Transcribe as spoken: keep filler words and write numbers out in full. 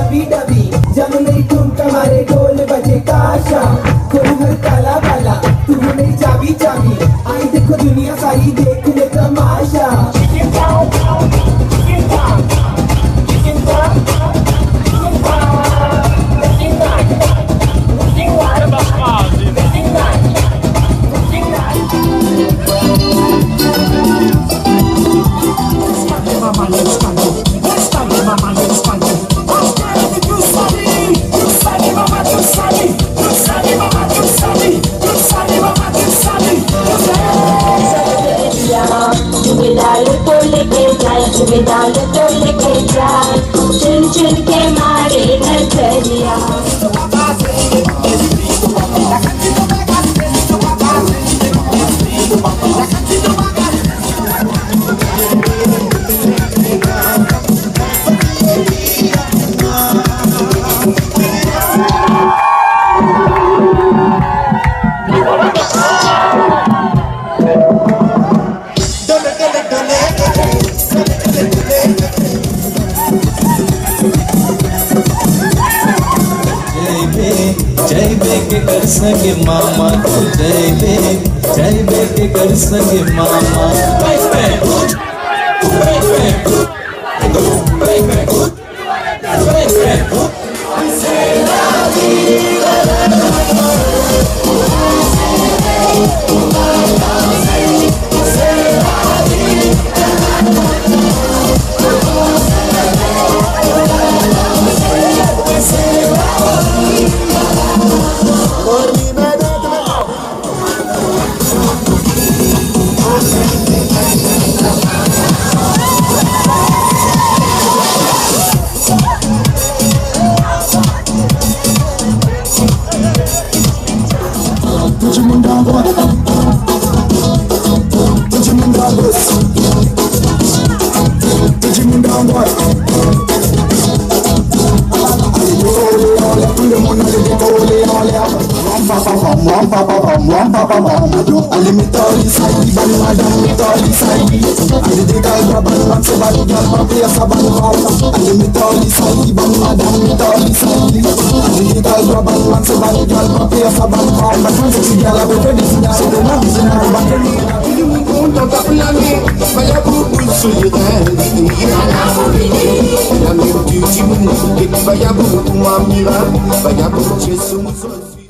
डबी डबी, जब मेरी ठुमका मारे, ढोल बजे ताशा, कोई हर काला वाला, तू है मेरी चाबी चाबी। आई देखो दुनिया सारी, देख ले तमाशा। चुगीदार को लेके जाए, चुगीदार को लेके जाए, चुन चुन के मारे नजरिया। जइबे, जइबे के कर संगे मामा, तू जइबे, जइबे के कर संगे मामा। Vaya bu, bu, su, yu, da, di, di, ya, la, bu, bi, di. La, mi, ju, ji, bu, di, vaya bu, bu, ma, mi, ra. Vaya bu, je, su, mu, so, si.